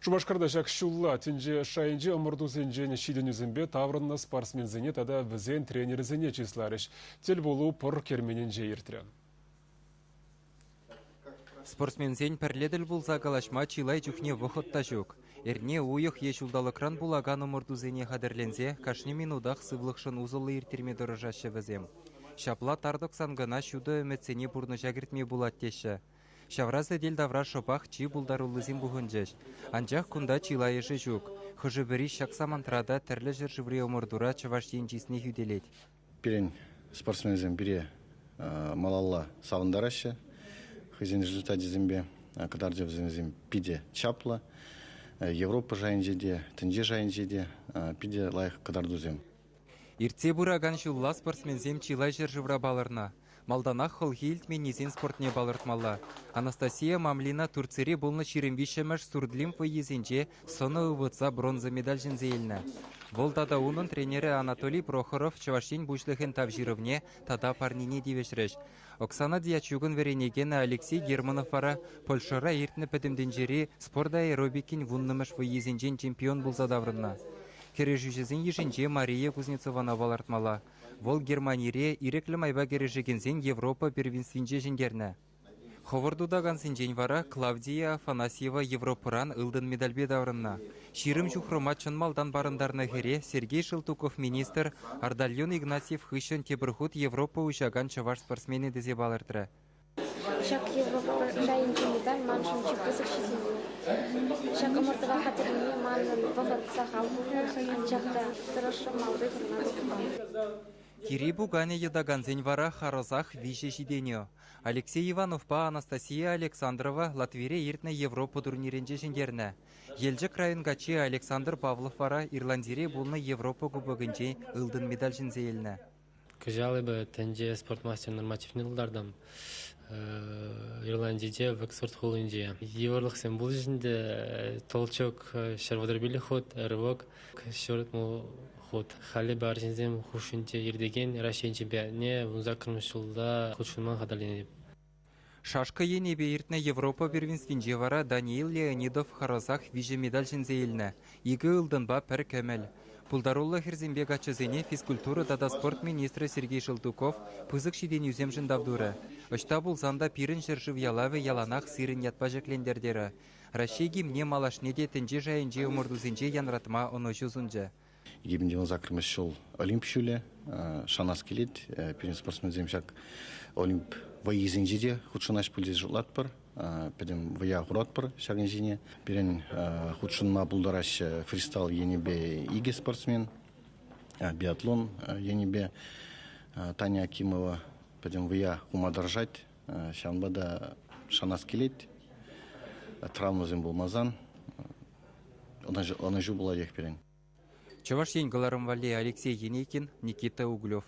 Шупашкарта ҫак ҫулла тӗнче шайӗнчи ӑмӑртусенчен ҫитӗнӳсемпе таврӑннӑ спортсменсене тата вӗсен тренерӗсене чысларӗҫ. Тӗлпулу пӑр керменӗнче иртрӗ. Спортсменсен пӗрле тӗл пулса калаҫма чылай чухне вӑхӑт та ҫук. Эрне, уйӑх е ҫулталӑкран пулакан ӑмӑртусене хатӗрленсе кашни минутах сывлӑхшӑн усӑллӑ ирттерме тӑрӑшаҫҫӗ вӗсем. Ҫапла тар тӑксан кӑна ҫутӑ ӗмӗтсене пурнӑҫа кӗртме пулать теҫҫӗ. Ҫавра сӗтел тавра шӑпах чи пултаруллисем пухӑнчӗҫ. Анчах кунта чылайӑшӗ ҫук. Хӑшӗ-пӗри ҫак самантра та тӗрлӗ ҫӗршыври ӑмӑртура Чӑваш Ен чысне хӳтӗлет. Пирӗн спортсменсем пире малалла савӑнтараҫҫӗ. Хӑйсен результачӗсемпе кӑтартӑвӗсем питӗ чаплӑ. Европа шайӗнче те, тӗнче шайӗнче те питӗ лайӑх кӑтартусем. Иртсе пыракан ҫулла спортсменсем чылай ҫӗршывра палӑрнӑ. Малтанах хӑлхи илтменнисен спортне палӑртмалла. Анастасия Мамлина Турцире пулнӑ 23-мӗш Сурдлимп вӑййисенче сӑнӑ ывӑтса бронза медаль ҫӗнсе илнӗ. Вӑл тата унӑн тренерӗ Анатолий Прохоров Чӑваш Ен Пуҫлӑхӗн Тав ҫырӑвне тата парнине тивӗҫрӗҫ. Оксана Дьячукӑн вӗренекенӗ Алексей Германов вара Польшӑра иртнӗ Пӗтӗм тӗнчери спорт аэробикин вуннӑмӗш вӑййисенчен чемпион пулса таврӑннӑ. Кӗрешӳҫӗсен йышӗнче Мария Кузнецована палӑртмалла. Вӑл Германире ирӗклӗ майпа кӗрешекенсен Европа первенствинче ҫӗнтернӗ. Хӑвӑрт утакансенчен вара Клавдия Афанасьева Европӑран ылтӑн медальпе таврӑннӑ. 20 ҫухрӑма чӑн малтан парӑнтарнӑ хӗре Сергей Шелтуков министр Ардальон Игнатьев хыҫҫӑн тепӗр хут Европа уҫакан чӑваш спортсменӗ тесе палӑртрӗ. Ҫак Европа шайӗнчи медаль маншӑн чи пысӑк ҫитӗнӳ. Ҫак ӑмӑртӑва хатӗрленме манӑн вӑхӑт сахал пулнӑ, анчах та тӑрӑшрӑм малти вырӑна тухма. Кире пуканӗ йӑтакансен вара харӑсах виҫӗ ҫитӗнӳ. Алексей Ивановпа Анастасия Александрова Латвире иртнӗ Европа турнирӗнче ҫӗнтернӗ. Елчӗк район каччи Александр Павлов вара Ирландире пулнӑ Европа кубокӗнче ылтӑн медаль ҫӗнсе илнӗ. Кӑҫал эпӗ тӗнче спорт мастерӗн нормативне тултартӑм. Ирландинче, Вексфорд хулинче. Йывӑрлӑхсем пулчӗҫ ӗнтӗ. Толчок 135 хут, рывок 160 хут. Халӗ эпӗ арҫынсем хушшинче иртекен Раҫҫей чемпионатне 18-мӗш ҫулта хутшӑнма хатӗрленетӗп. Шашка енӗпе иртнӗ Европа первенствинче вара Даниил Леонидов харӑсах виҫӗ медаль ҫӗнсе илнӗ, икӗ ылтӑнпа пӗр кӗмӗл. Пултаруллӑ хӗрсемпе каччӑсене физкультура тата спорт министрӗ Сергей Шелтуков пысӑк ҫитӗнӳсемшӗн тав турӗ. Ӑҫта пулсан та пирӗн ҫӗршыв ялавӗ яланах сирӗн ятпа ҫӗклентӗр терӗ. Раҫҫей гимнне малашне те тӗнче шайӗнчи ӑмӑртусенче янратма ӑнӑҫу сунчӗ. 2018 ҫул Олимп ҫулӗ. Шанас килет, пирӗн спортсменсем ҫак Олимп вӑййисенче те хутшӑнаҫ пуль тесе шутлатпӑр. Пӗтӗм вӑя хуратпӑр ҫакӑн ҫине. Пирӗн хутшӑнма пултараҫҫӗ фристайл енӗпе икӗ спортсмен, биатлон енӗпе Таня Акимова пӗтӗм вӑя хума тӑрӑшать. Ҫавӑнпа та шанас килет, травмӑсем пулмасан ӑнӑҫу пулатех пирӗн. Чӑваш Ен кӑларӑм валли Алексей Енейкин, Никита Углев.